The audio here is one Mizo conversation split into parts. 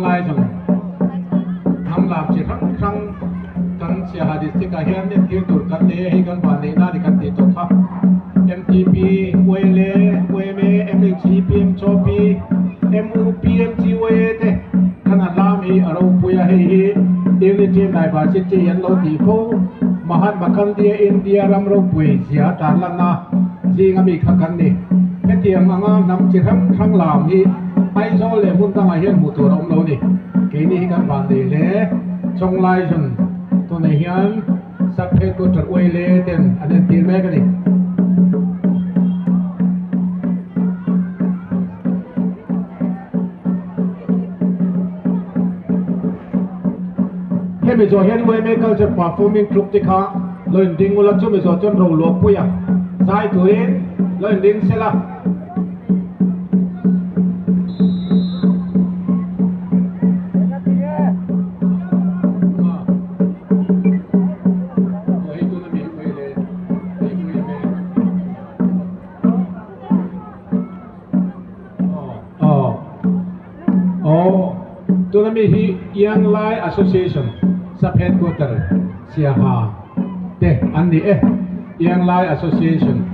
Chawnglai zawng hnam lam chi hrang hrang kan Siaha district ah hian entir tur kan nei a, hei kan vanneihna a ni kan tih tawh kha. MTP, ULA, UMA, MHC, PMCOP, MUP, MGYA te kan han lam hi a ropui a, hei hi Unity and Diversity an lo tih fo. Mahatma Gandhi-a India ram ropui zia tarlanna zinga mi kha kan ni. Hetiang anga hnam chi hrang hrang lam hi Aizawl leh hmun dangah hian hmuh tur a awm lo a ni. Keini hi kan vannei hle. Chawnglaizun tunah hian Sub Headquarter Uaile ten an entir mek a ni. Hemi zawh hian yma Culture Performing Troupe te kha lo inding ula, chumi zawh chuan Roluahpuia zai turin lo inding sela. Tuna mi hi Young Lai Association Sub Headquarter Siaha te an ni e, Young Lai Association.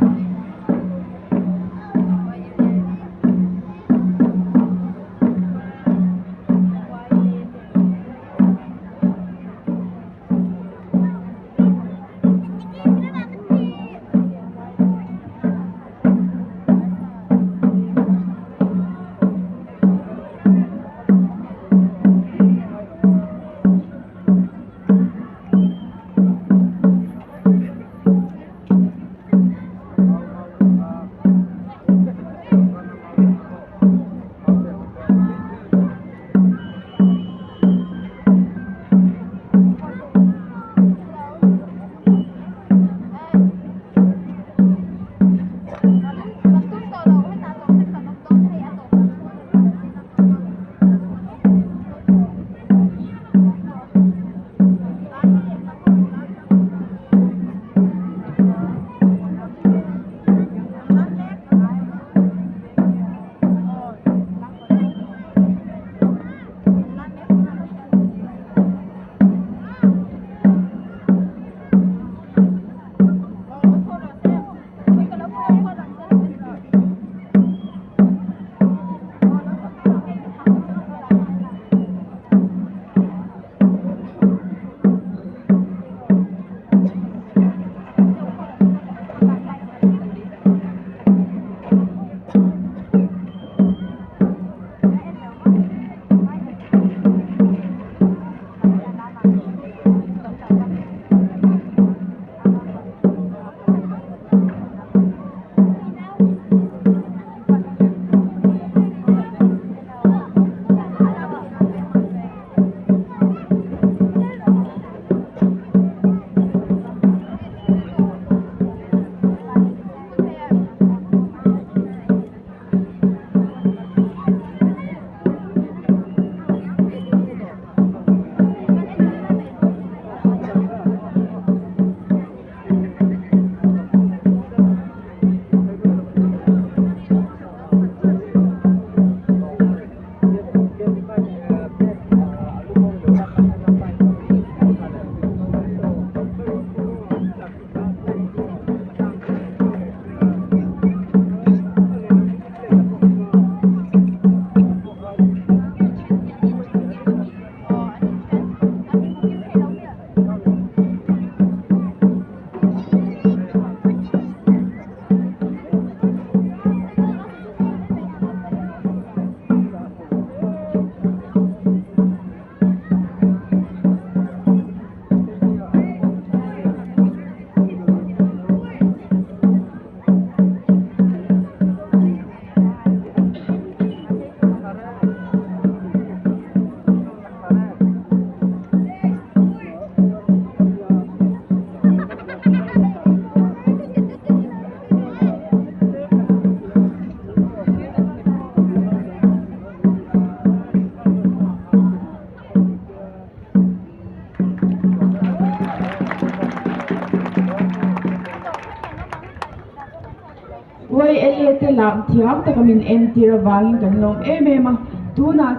YLA te lam thiam taka min entir avangin kan lawm em em a, tunah.